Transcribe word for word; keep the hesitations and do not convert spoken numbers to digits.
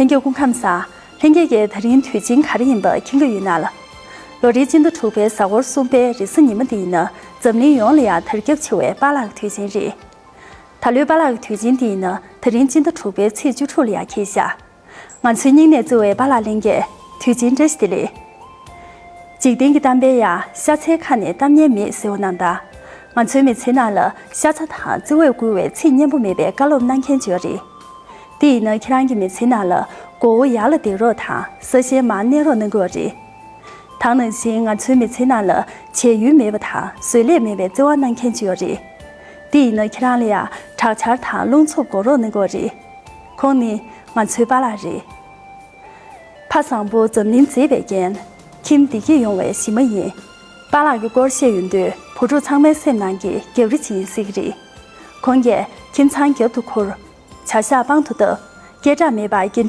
ལྷན་རྒྱས་སྐུ་ཁམས་བཟང་། ལྷན་རྒྱས་ཀྱིས་ད་རིང་དུས་ཆེན་ག་རེ་ཡིན་པ་མཁྱེན་གྱི་ཡོད་ན་ལ། ལོ་རེའི་སྤྱི་ཟླ་དྲུག་པའི་གཟའ་འཁོར་གསུམ་པའི་རེས་གཟའ་ཉི་མ་འདི་ཡིན་ན་འཛམ་གླིང་ཡོངས་ལ་ཡང་དར་ཁྱབ་ཆེ་བའི་པཱ་ལགས་ཀྱི་དུས་ཆེན་རེད། ད་ལོའི་པཱ་ལགས་ཀྱི་དུས་ཆེན་འདི་ཡིན་ན་ད་རིང་སྤྱི་ཟླ་དྲུག་པའི་ཚེས་བཅུ་དྲུག་ལ་ཡང་འཁེལ་བཞག་ང་ཚོའི་སྙིང་ནས་བརྩེ་བའི་པཱ་ལགས་ལྷན་རྒྱས། དུས་ཆེན་བཀྲ་ཤིས་བདེ་ལེགས། འཇིག་རྟེན་གྱི་གཏམ་དཔེ་ཡང་ཤ་ཚའི་ཁ་ནས་གཏམ་ངན་མེད་ཟེར་བ་ནང་ལྟར། ང་ཚོའི་མི་ཚེའི་ནང་ལ་ཤ་ཚ་དང་བརྩེ་བས་བསྐུལ་བའི་ཚིག་སྙན་པོ་མེད་པའི་བཀའ་སློབ་གནང་མཁན་ཅིག་ཡོད་རེད། དེ་ཡིན་ན་ཁྱེད་རང་གི་མི་ཚེའི་ནང་ལ་མགོ་བོ་ཡར་ལ་འདེགས་རོགས་དང་ས་གཞན་མར་མནན་རོགས་གནང་གི་ཡོད་རེད། ད་ནང་བཞིན་ང་ཚོའི་མི་ཚེའི་ནང་ལ་བྱས་ཡུལ་མེད་པ་དང་བཟོད་ལས་མེད་པའི་བརྩེ་བ་གནང་མཁན་ཅིག་ཡོད་རེད། དེ་ཡིན་ན་ཁྱེད་རང་ལ་ཡང་དྲག་ཆར་དང་རླུང་འཚུབ་འགོག་རོགས་གནང་གི་ཡོད་རེད། ཁོང་ནི་ང་ཚོའི་པཱ་ལགས་རེད། ཕ་བཟང་པོ་འཛམ་གླིང་མཛེས་པའི་རྒྱན། ཁྱིམ་བདེ་སྐྱིད་ཡོང་བའི་གཞི་མ་ཡིན། པཱ་ལགས་ཀྱི་སྐོར་བཤད་ཡོང་དུས་བུ་ཕྲུག་ཚང་མའི་སེམས་ནང་གི་རྒྱབ་རི་ཅིག་ཡིན་སྲིད་ཀྱི་རེད། ཁོང་གིས་ཁྱིམ་ཚང་རྒྱབ་ཏུ་ཁུར། བྱ་གཞག་དཔང་དུ་བཏབ། སྐད་གྲགས་མེད་པར་འགན་འཁྲི་